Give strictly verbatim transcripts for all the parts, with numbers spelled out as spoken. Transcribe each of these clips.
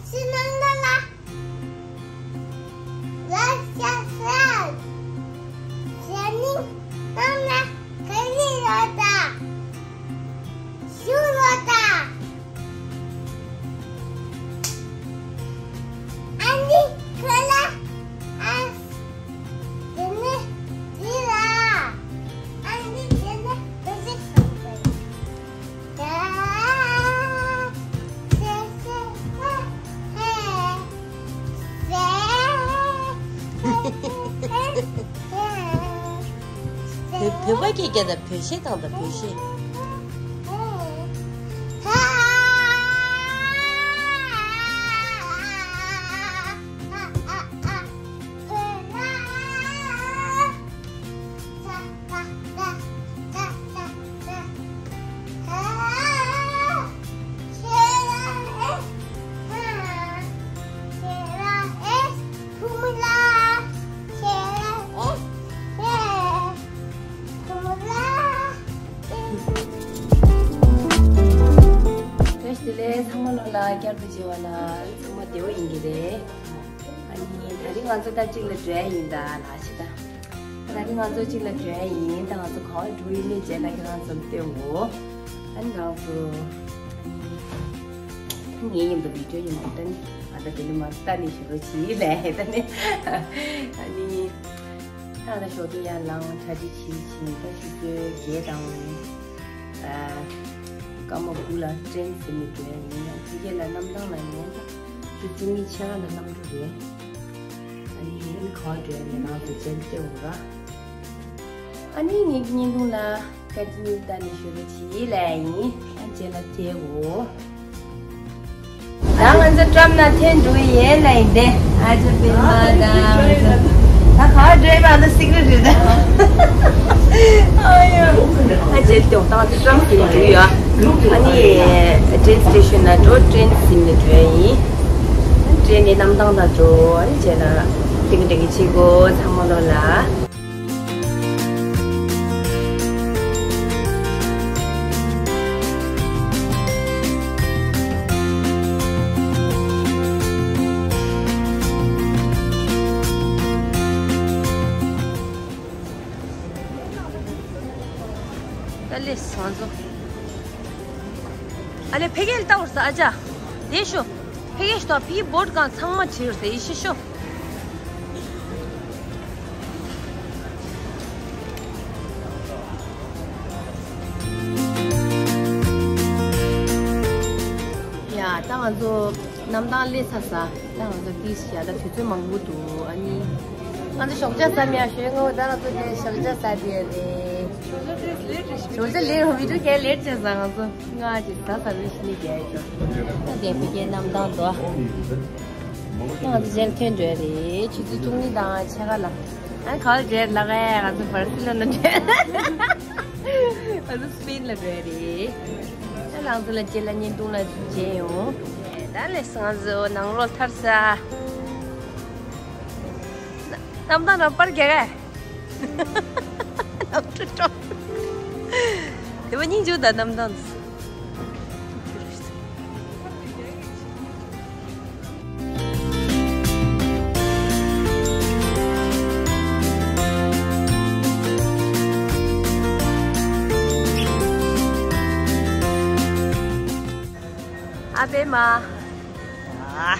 སྲིད་ནང་ལ་ལ་ཤ་ཤ་ཟེར་ནི་ནང་ན་ག་རེ་ཡོད་ད། ཞུ་རོགས་ད། ཨ་ནི་ཁོ་ལ་ཨ་དེ་ནི་དེ་ལ་ཨ་ནི་དེ་ནི་དེ་ཞིག་སོང་པས། བོད་བོད་པ་སྐད་རྒྱག་དང་། བོད་གཞས་བཏང་དང་། བོད་གཞས། བཀྲ་ཤིས་བདེ་ལེགས། ཚང་མ་ལོ་ལ་བསྐྱར་དུ་མཇལ་བ་ལ་ཚང་མ་བདེ་པོ་ཡིན་གྱི་རེད། ཨ་ནི་ད་རིང་ང་ཚོ་ད་གཅིག་ལ་འགྲོ་ཡ་ཡིན་ད་ལགས་ཤི་ད། ད་རིང་ང་ཚོ་གཅིག་ལ་འགྲོ་ཡ་ཡིན། ད་ང་ཚོ་ག་པར་འགྲོ་ཡིན་མིན་རྗེས་ལ་ཁྱེད་རང་ཚོར་སྟོན་གོ། ཨ་ནི་ང་ཚོ་ངའི་མཉམ་དུ་བི་ཌིའོ་མཉམ་དུ་ལྟ་ནི། ང་ད་དེ་ནི་མ་ལྟ་ནི་ཞུ་རོགས་གྱིས་ལས་ད་ནི། ཨ་ནི་ད་ང་ད་ཞོགས་ཀས་ཡར་ལངས། གྲ་སྒྲིག་བྱེད་བྱེད། ད་ཆུ་ཚོད་བརྒྱད་དང་ཨ་སྐར་མ་དགུ་ལ་ཊེན་ཟིན་ནས་འགྲོ་ཡ་ཡིན། ཡང་ཕ་གི་ལ་གནམ་ཐང་ལ་ཉན་ད་ཆུ་ཚོད་གཉིས་ཕྱེད་ཀ་ལ་གནམ་གྲུ་རེད། ཨ་ནི་ཨ་ནི་ག་པར་འགྲོ་ཡ་ཡིན་ང་ཚོ་ཅན་ཏེ་འུ་ར། ཨ་ནི་ངའི་བརྙན་ཐུང་ལ་ཀན་ཊི་ནིའུ་ལྟ་ནས་ཞུ་རོགས་གྱིས་ལས་ཡིན། ཨ་རྗེས་ལ་མཇལ་གོ། ད་ང་ཚོ་ཊམ་ནང་ཐོན་འགྲོ་ཡིན་ལས་ཡིན་ཏེ། ཨ་ཅོ་པི་མ་ད་ང་ཚོ་ད་ག་པར་འགྲོ་ཡིན་པ་ད་སི་ཀི་རེ་ཊི་རེད་ད། ཨ་ཡོ། ཨ་རྗེས་ལ་ད་ང་ཚོ་ཊམ་ཟིན་འགྲོ་ཡོད། ཨ་ནི་ཊེན་སི་ཊེ་ཤན་ན་འགྲོ། ཊེན་ཟིན་ནས་འགྲོ་ཡ་ཡིན། ཊེན་ནི་གནམ་ཐང་ད་འགྲོ། ཨ་ནི་རྗེས་ལ་ཏིང་ཏིང་བྱེད་གོ། ཚང་མ་ལོ་ལ། ད་ལེ་སང་ཚོ། ཨ་ལེ་ཕ་གིར་ལྟ་བར་ས་ཨ་ཅག་དེ་ཤོ། ཕ་གི་ཤོ། ཕ་གི་བོད་གང་ཚང་མ་བྱེད་ཡོད་ས་ཡེ་ཤེས་ཤོ། ཡ་ད་ང་ཚོ་གནམ་ཐང་སླེབས་ཚར་ས། ད་ང་ཚོ་ཏིས་ཡ་ད་དུས་ཚོད་མང་པོ་འདུག་ཨ་ནི་ང་ཚོ་ཞོགས་ཇ་ཟ་མི་ཡ་ཞོད་ངོ་ད་ང་ཚོ་དེ་ཞོགས་ཇ་ཟ་དེ་རེད། ཞོགས་ཇ་ལེར་ཧོ་བི་ཌིའོ་གས་ལེར་ཇ་ཟ། ང་ཚོ་ང་ཅིག་ཟ་ཟ་བི་ཤི་ནི་གས་ཅོ། ད་དེ་ཕ་གིའི་གནམ་ཐང་དུ་ང་ཚོ་རྗེས་ལ་ཐོན་འགྲོ་ཡ་རེད། ཆུ་ཚོད་བཅུ་གཉིས་དང་ཕྱེད་ཀ་ལ། ཨ་ག་པར་འགྲོ་ཡ་ལབ་ན་ང་ཚོ་བར་སི་ལོ་ན་འགྲོ་ཡ། ང་ཚོ་སི་པེན་ལ་འགྲོ་ཡ་རེད། ད་ང་ཚོ་ལ་རྗེས་ལ་བརྙན་ཐུང་ལ་མཇལ་ཡོང་། ད་ལེ་ང་ཚོ་ནང་ལོགས་ཐར་ས། གནམ་ཐང་རང་པར་རྒྱག་ག་གནམ་གྲུ་སྤྲོ། དེ་བ་སྙིང་རྗེ་ད་གནམ་ཐང་དུ། ཨ་པེ་མ། ཨ།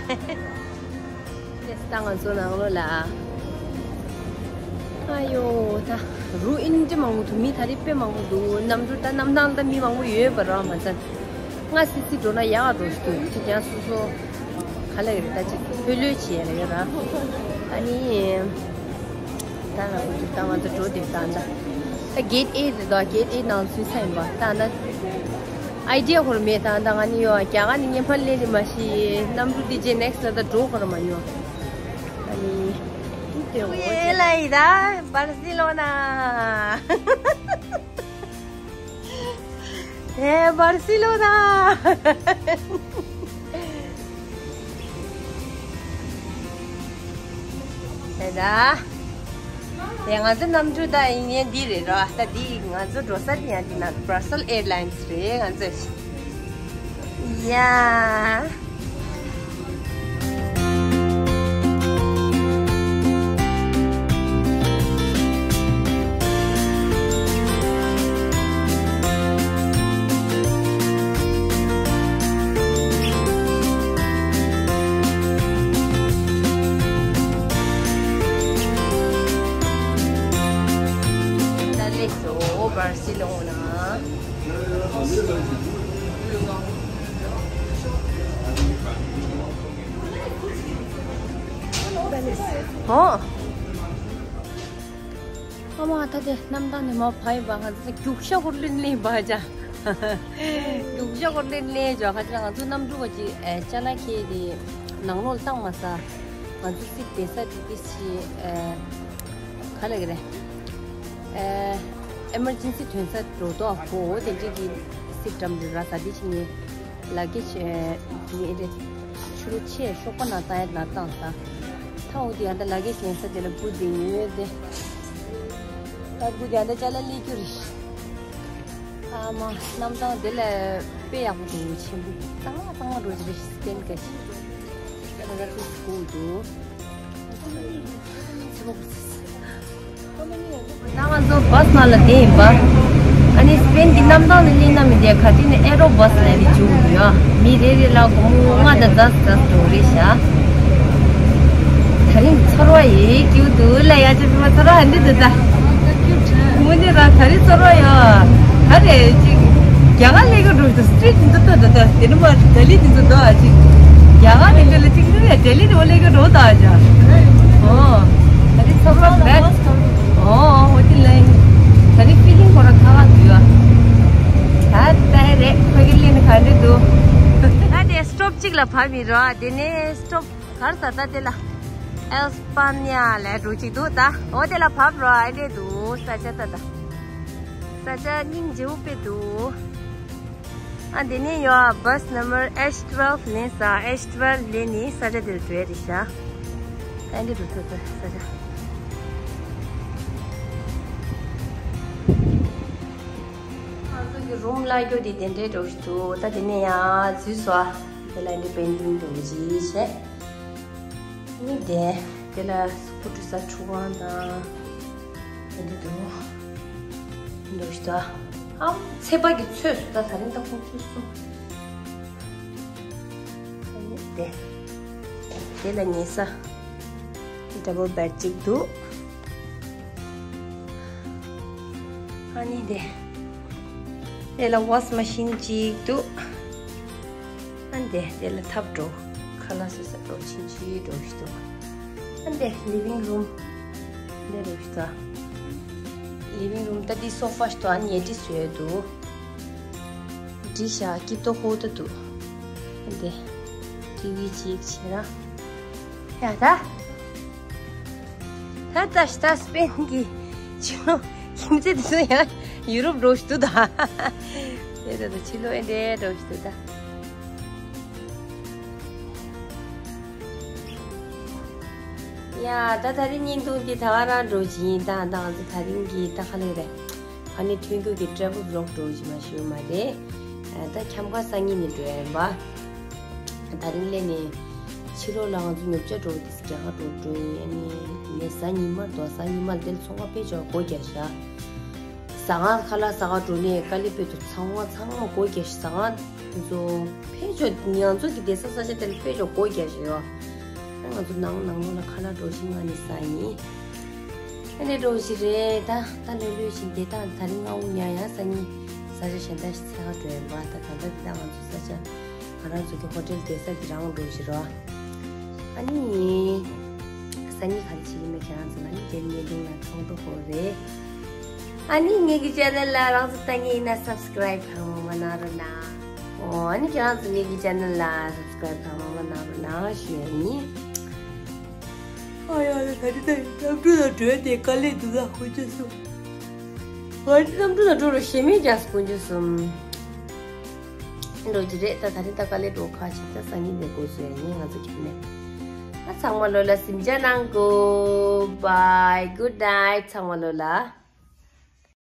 ཏེས་ད་ང་ཚོ་ནང་ལོགས་ལ། ཨ་ཡོ་ད་རུ་ཨིན་ཏེ་མང་པོ་འདུག་མི་ད་རེས་དཔེ་མང་པོ་འདུག་གནམ་གྲུ་ད་གནམ་ཐང་ད་མི་མང་པོ་ཡོད་པ་རང་མ་ཚད། ང་སི་སི་འགྲོ་ན་ཡག་འགྲོ་ཞིག་འདུག་ཅི་ཀྱང་སོ་སོ་ག་ལ་ཡོད་ད་ཅིག་ཕོ་ལོས་བྱེད་ལ་ཡོད་ར། ཨ་ནི། ད་ང་ཚོ་ད་ང་ཚོ་འགྲོ་དེ་ད་ད། ད་གེ་ཊི་ཨེཊ་རེད་དོ། གེ་ཊི་ཨེཊ་ནང་ཚུད་ས་ཡིན་པ་ད་ད། ཨའི་ཌི་ཡ་ཁོ་ར་མེད་ད་ད། ང་ནི་ཡོ་རྒྱ་གར་ནི་ཉེ་ཕར་ལེན་ནི་མ་ཤི། གནམ་གྲུ་དེ་རྗེས་ནེག་སི་ལ་ད་འགྲོ་ཁོ་ར་མ་ཉོ། ཨ་ནི། དེ་འོ་ཡེ་ལ་ཡི་ད་བར་སི་ལོ་ན། ཧེ་བར་སི་ལོ་ན། ཧེ་ད། དེ་ང་ཚོ་གནམ་གྲུ་ད་ཡིན་ཡན་འདི་རེད་རོ། ད་འདི་ང་ཚོ་འགྲོ་ས་དེ་ཡང་འདི་ན་Brussels Airlines རེད་ང་ཚོ། ཡ། ཨོ། ཨ་མ་ད་དེ་གནམ་ཐང་ནས་མར་བབས་ཡིན་པ། ང་ཚོ་རྒྱུག་ཤ་སྐོར་ལེན་ལེན་པ་ཅག་རྒྱུག་ཤ་སྐོར་ལེན་ལེན་ཅག་ཁ་ཅིག་ང་ཚོ་གནམ་གྲུ་བ་ཅིག་ཨེ་ཅ་ལག་ཁྱེར་དེ་ནང་ལོགས་ལ་བཏང་མ་ས། ང་ཚོ་སི་ཊི་བསྡད་ས་དེ་དེ་ཅིག་ཨེ་ག་ལབ་ཀྱི་རེད། ཨེ་ཨེ་མར་ཇེན་སི་ཐོན་ས་འགྲོ་ཐོག་གོ་དེ་འདྲ་གི་སི་ཊི་འགྲམ་དུ་ར་ས་དེ་ཅིག་ནས། ལ་ཀེ་ཇི་ཨེ་ངས་རེད། ཕྱི་ལོགས་ཆེ་ཤོག་པ་ནང་བཏང་ཡ་ནང་བཏང་ས། ཐའོ་དེ་ཡང་ད་ལ་ཀེ་ཇི་ལེན་ས་དེ་ལ་སྒུག་བསྡད་ཡོད་དེ། ད་སྒུག་དེ་ཡང་ད་ཅ་ལག་སླེབས་རྒྱུ་རེད། ཨ་མ་གནམ་ཐང་དེ་ལ་དཔེ་ཡག་པོ་འདུག་ཆེན་པོ་གཙང་མ་གཙང་མ་འགྲོ་གི་རེད། སི་པེན་ག་ཅིག་ད་ང་ཚོ་སྒུག་འདུག་ད་ང་ཚོ་བྷ་སི་ནང་ལ་བསྡད་ཡིན་པ། ཨ་ནི་སི་པེན་གྱི་གནམ་ཐང་ལ་སླེབས་ན་མི་བདེ། ག་དུས་ནས་ཨེ་རོ་བྷ་སི་ལབ་ནས་འཇུག་ཡོད། མི་རེ་རེ་ལ་སྒོར་མོ་ལྔ་དང་ཙག་ཙག་འགྲོ་རེད་ཤག་ད་རིང་ཚོར་བ་ཡོད་ཀྱི་འདུག་ལ། ཡ་ཅི་བི་མ་ཚོར་བ་འདི་འདུག་ད། དངོས་གནས་རང་ད་རིང་ཚོར་བ་ཡོད། ག་རེ་ཅིག་རྒྱ་གར་སླེབས་ཀྱི་འགྲོ་འདུག་སི་ཊི་རིཊ་འདི་ལྟ་འདུག་ད་དེ་ནི་མ་ལྡི་ལི་འདི་ཚོ་འདུག་ཨ་ཅིག་རྒྱ་གར་ནས་འདི་ལ་ཅིག་ནི་ལྡི་ལི་འགྲོ་སླེབས་ཀྱི་འགྲོ་ད་ཅག་ཨོ། ད་རིང་ཚོར་བ་བས། ཨོ་ཨོ་འོ་དེ་ལ་ཡིན། ད་རིང་ཕི་ལིང་ཁོ་ར་ཁ་ཁ་འདུག་ད་ལྟ་རེད། ཁོ་གི་ལན་ག་འདྲ་འདུག་ད་དེ་སི་ཊོབ་གཅིག་ལ་བབས་མི་རོ། དེ་ནས་སི་ཊོབ་གར་ས་ད་དེ་ལ་ཨེ་སི་པ་ནི་ཡ་ལ་འགྲོ་གཅིག་འདུག་ད་འོ་དེ་ལ་བབས་རོ། ཨེ་འདྲ་འདུག་ས་ཆ་ད་ད་ས་ཆ་སྙིང་རྗེ་པོ་དཔེ་འདུག་ཨ་འདི་ནས་ཡོད། བྷ་སི་ནམ་བར་ཨེཆ་ཊུ་ཝེལ་ལེན་ས། ཨེཆ་ཊུ་ཝེལ་ལེན་ནས་ས་ཆ་འདིར་འགྲོ་ཡ་རེད་ཤག་ཨ་འདི་འགྲོ་ཐུབ་ས་ས་ཆ། ང་ཚོ་གི་རུམ་ལ་སྐྱོ་དེ་དེ་འདྲའི་འགྲོ་ཞིག་འདུག་ད་དེ་ནས་ཡང་འཛུལ་སོང་། དེ་ལ་འདི་པེན་ཊིང་འགྲོ་གི་བྱས། ནི་དེ། དེ་ལ་སུ་ཀུ་ཏུ་ས་ཁྲུ་ཝང་དང་། དེ་འདི་འདུག་འདུག་ཤི་ད། ཨམ་ཚེས་པ་གི་ཚོད་སུ་ད་ད་རིང་ད་ཁོང་ཚོས་སུ། ནི་དེ། དེ་ལ་ཉལ་ས། ཌབ་བལ་བེཌ་གཅིག་འདུག་ཨ་ནི་དེ། དེ་ལ་ཝ་ཤིང་མ་ཤིན་གཅིག་འདུག་ཨ་འདི་དེ་ལ་ཐབ་འགྲོ། ཁ་ལག་བཟོ་ས་འགྲོ་ཕྱིན་ཅི་འགྲོ་ཞིག་འདུག་ཨ་འདི་ལི་ཝིང་རུམ། འདི་འགྲོ་ཞིག་འདུག་ལི་ཝིང་རུམ་ད་འདི་སོ་ཕ་ཞིག་འདུག་ཨ་ནི་ཉལ་ཁྲི་བཟོས་འདུག་འགྲིག་ཤག་སྐྱིད་ཏོག་ཧོ་ཏོ་འདུག་ཨ་འདི་ཊི་ཝི་གཅིག་བྱས་ར། ཡ་ད། ད་ལྟ་ཤི་ད་སི་པེན་གྱི་ཕྱི་ལོགས་ཁྱིམ་མཚེས་དེ་ཚོ་ཡང་ཡུ་རོབ་འགྲོ་ཞིག་འདུག་ད། དེ་ད་ད་ཕྱི་ལོགས་ཨེ་འདྲའི་འགྲོ་ཞིག་འདུག་ད། ཡ་ད་ད་རིང་བརྙན་ཐུང་འདི་ད་ག་རང་འགྲོ་བཞིན་ད་ད་ང་ཚོ་ད་རིང་གི་ད་ག་ལེ་རེད། ཨ་ནི་ཐོན་སྐྱེད་ཀྱི་ཊེ་རེ་ཝལ་བི་ལོག་འགྲོ་བཞིན་མ་ཞུ་མ་རེད། ད་འཁྱམ་ཁ་སང་ཉིན་ནས་འགྲོ་ཡ་ཡིན་པ། ད་རིང་སླེབས་ནས་ཕྱི་ལོགས་ལ་ང་ཚོ་ཉོ་ཆ་འགྲོ་དེ་རྒྱ་གར་འགྲོ་འགྲོ་ཡིན། ཨ་ནི་ངས་གཟའ་ཉི་མ་དོ་གཟའ་ཉི་མ་འདིར་ཚོང་ཁང་ཕེབས་ཆོག་སྒོ་རྒྱག་ཤག་ཟ་ཁང་ཁ་ལག་ཟ་ཁང་འགྲོ་ནས་དཀའ་ལས་དཔེ་འདུག་ཚང་མ་ཚང་མ་སྒོ་རྒྱག་ཤག་ཟ་ཁང་ཚོ་ཕེབས་ཆོག་ང་ཚོ་གི་བསྡད་ས་ས་ཆ་དེ་ལ་ཕེབས་ཆོག་སྒོ་རྒྱག་ཤག་ཡོད། ང་ཚོ་ནང་ནང་ལོགས་ལ་ཁ་ལག་འགྲོ་བཞིན་ང་ནི་ཟ་ཡིན། ཨ་ནི་འགྲོ་བཞིན་རེད་ད། ད་ལོས་ལོས་བཞིན་བསྡད་ད། ད་རིང་སྔ་པོ་ཉལ་ཡ་ས་ཉིན་ས་ཆ་གཞན་དག་ཞིག་འཚོལ་ག་འགྲོ་ཡིན་པ། ད་ད་ལྟ་འདི་ད་ང་ཚོ་ས་ཆ་ང་རང་ཚོ་གི་ཧོ་ཊེལ་བསྡད་ས་གི་རང་འགྲོ་བཞིན་རོ། ཨ་ནི། སང་ཉིན་ག་རེ་བྱེད་ཀྱི་མེད་ཁྱེད་རང་ཚོ་ལ་ནི་རྗེས་ཉེ་དུང་ལ་མཐོང་རྟོགས་ཧོ་རེད། ཨ་ནི་ངེད་ཀྱི་ཅེ་ནལ་ལ་རང་ཚོ་ལྟ་མཁན་ཡིན་ན་སབ་སི་ཀ་རའིབ་གང་མང་མང་གནང་རོགས་གནང་། ཨོ་ཨ་ནི་ཁྱེད་རང་ཚོ་ངེད་ཀྱི་ཅེ་ནལ་ལ་སབ་སི་ཀ་རའིབ་གང་མང་མང་གནང་རོགས་གནང་ཞུ་ཡ་ཡིན། ཨ་ཡ་ད་ད་རེས་ད་གནམ་གྲུ་ལ་འགྲོ་ཡ་དེ་དཀའ་ལས་འདུག་ད་དཀོན་མཆོག་གསུམ། ང་ནི་གནམ་གྲུ་ལ་འགྲོ་རུ་ཞེ་མེད་ཀྱང་དཀོན་མཆོག་གསུམ། འགྲོ་གི་རེད་ད། ད་རེས་ད་དཀའ་ལས་འགྲོ་ཁག་ཅིག་ད་སང་ཉིན་ནས་འགོ་བཟོས་ཡ་ཡིན་ང་ཚོ་ཁྱིམ་ནས། ཨ་ཚང་མ་ལོ་ལ་གཟིམ་འཇག་གནང་གོ། Bye, good night ཚང་མ་ལོ་ལ།